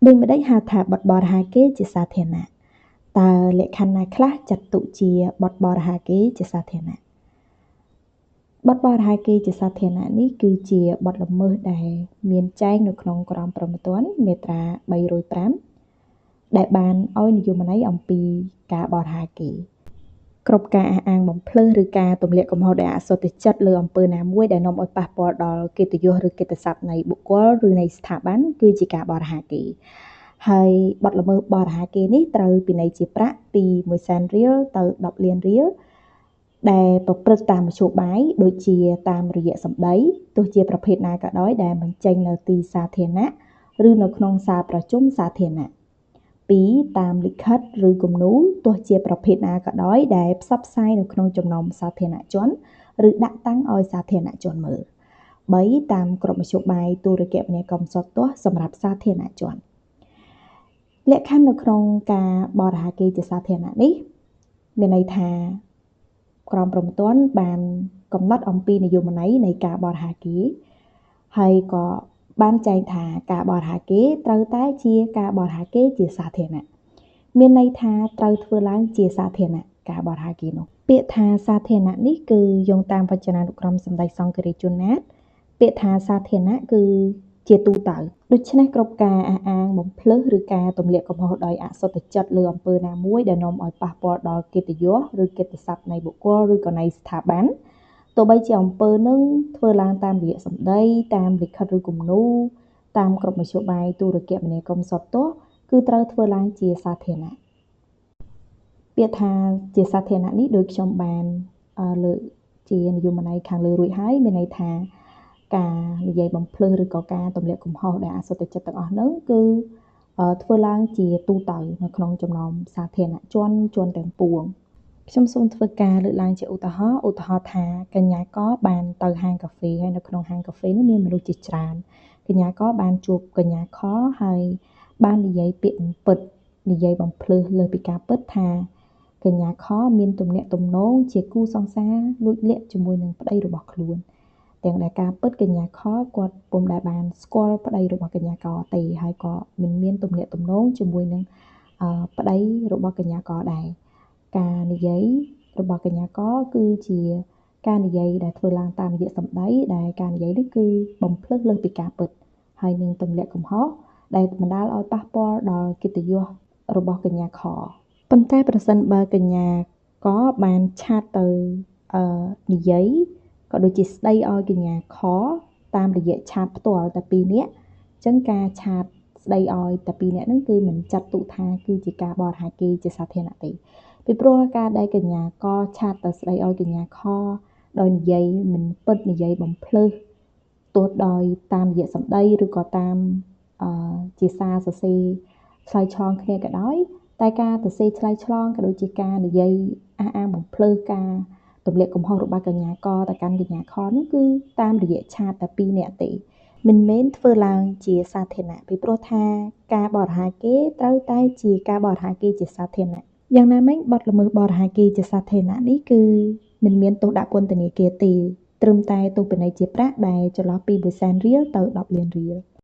ដូចម្ដេចហៅថាបទបរិហារកេរ្តិ៍ជាសាធារណៈតើលក្ខខណ្ឌណាខ្លះចាត់ទុកជាបទបរិហារកេរ្តិ៍ជាសាធារណៈបទបរិហារកេរ្តិ៍ជាសាធារណៈនេះគឺជាបទល្មើសដែលមានចែងនៅក្នុងក្រមព្រហ្មទណ្ឌមាត្រា305ដែលបានឲ្យនិយមន័យអំពីការបរិហារកេរ្តិ៍គ្រប់ការអះអាងបំភ្លឺឬការទម្លាក់កំហុសដោយអសុទ្ធចិត្តលើអំពើណាមួយដែលនាំឲ្យប៉ះពាល់ដល់កិត្តិយសឬកិត្តិសព្ទនៃបុគ្គលឬនៃស្ថាប័នគឺជាការបរិហារកេរ្តិ៍ហើយបទល្មើសបរិហារកេរ្តិ៍នេះត្រូវពិន័យជាប្រាក់ពី1សែនរៀលទៅ10លានរៀលដែលប្រព្រឹត្តតាមមធ្យោបាយដូចជាតាមរយៈសម្ដីទោះជាប្រភេទណាក៏ដោយដែលបញ្ចេញនៅទីសាធារណៈឬនៅក្នុងសាលប្រជុំសាធារណៈ2តាមលិខិតឬគំនូរទោះជាប្រភេទណាក៏ដោយដែលផ្សព្វផ្សាយនៅក្នុងចំណោមសាធារណជនឬដាក់តាំងឲ្យសាធារណជនមើល3តាមគ្រប់មធ្យោបាយទូរគមនាគមន៍សតទស្សន៍សម្រាប់សាធារណជនលក្ខខណ្ឌនៅក្នុងការបរិហារកេរ្តិ៍ជាសាធារណៈនេះមានន័យថាក្រមព្រហ្មទណ្ឌបានកំណត់អំពីនិយមន័យនៃការបរិហារកេរ្តិ៍ហើយក៏បានចែងថាការបរិហារកេរ្តិ៍ត្រូវតែជាការបរិហារកេរ្តិ៍ជាសាធារណៈមានន័យថាត្រូវធ្វើឡើងជាសាធារណៈការបរិហារកេរ្តិ៍នោះពាក្យថាសាធារណៈនេះគឺយោងតាមវចនានុក្រមសម្ដេចសង្ឃរាជជួនណាតពាក្យថាសាធារណៈគឺជាទូទៅដូច្នេះគ្រប់ការអះអាងបំភ្លឺឬការទម្លាក់កំហុសដោយអសុទ្ធចិត្តលើអំពើណាមួយដែលនាំឲ្យប៉ះពាល់ដល់កិត្តិយសឬកិត្តិសព្ទនៃបុគ្គលឬក៏នៃស្ថាប័នទោះបីជាអំពើនឹងធ្វើឡើងតាមរយៈសម្ដីតាមលិខិតឬគំនូរតាមគ្រប់មធ្យោបាយទូរគមនាគមន៍សតទស្សន៍គឺត្រូវធ្វើឡើងជាសាធារណៈពាក្យថាជាសាធារណៈនេះដោយខ្ញុំបានលើកជានិយមន័យខាងលើរួចហើយមានន័យថាការនិយាយបំភ្លឺឬក៏ការទម្លាក់កំហុសដែលអសុទ្ធចិត្តទាំងអស់ហ្នឹងគឺធ្វើឡើងជាទូទៅនៅក្នុងចំណោមសាធារណជនជនទាំងពួងខ្ញុំសូមធ្វើការលើកឡើងជាឧទាហរណ៍ថាកញ្ញាកបានទៅហាងកាហ្វេហើយនៅក្នុងហាងកាហ្វេនោះមានមនុស្សជាច្រើនកញ្ញាកបានជួបកញ្ញាខហើយបាននិយាយពាក្យមិនពិតនិយាយបំភ្លឺលើសពីការពិតថាកញ្ញាខមានទំនាក់ទំនងជាគូសង្សារលួចលាក់ជាមួយនឹងប្តីរបស់ខ្លួនទាំងដែលការពិតកញ្ញាខគាត់ពុំដែលបានស្គាល់ប្តីរបស់កញ្ញាកទេហើយក៏មិនមានទំនាក់ទំនងជាមួយនឹងប្តីរបស់កញ្ញាកដែរការនិយាយរបស់កញ្ញាកគឺជាការនិយាយដែលធ្វើឡើងតាមរយៈសម្ដីដែលការនិយាយនេះគឺបំភ្លឺលើសពីការពិតហើយនឹងទម្លាក់កំហុសដែលបណ្ដាលឲ្យប៉ះពាល់ដល់កិត្តិយសរបស់កញ្ញាខប៉ុន្តែប្រសិនបើកញ្ញាកបានឆាតទៅនិយាយក៏ដូចជាស្ដីឲ្យកញ្ញាខតាមរយៈឆាតផ្ទាល់តែ2នាក់អញ្ចឹងការឆាតស្ដីឲ្យតែ2នាក់ហ្នឹងគឺមិនចាត់ទុកថាគឺជាការបរិហារកេរ្តិ៍ជាសាធារណៈទេពីព្រោះការដែលកញ្ញាកឆាតទៅស្ដីឲ្យកញ្ញាខដោយនិយាយមិនពិតនិយាយបំភ្លឺទោះដោយតាមរយៈសម្ដីឬក៏តាមជាសារសរសេរឆ្លើយឆ្លងគ្នាក៏ដោយតែការសរសេរឆ្លើយឆ្លងក៏ដូចជាការនិយាយអះអាងបំភ្លឺការទម្លាក់កំហុសរបស់កញ្ញាកទៅកាន់កញ្ញាខនោះគឺតាមរយៈឆាតតែ2នាក់ទេមិនមែនធ្វើឡើងជាសាធារណៈពីព្រោះថាការបរិហារកេរ្តិ៍ត្រូវតែជាការបរិហារកេរ្តិ៍ជាសាធារណៈយ៉ាងណាមិញបទល្មើសបរិហារកេរ្តិ៍ជាសាធារណៈនេះគឺមិនមានទោសដាក់ពន្ធនាគារទេត្រឹមតែទោសពិន័យជាប្រាក់ដែលចន្លោះពី1សែនរៀលទៅ10លានរៀល។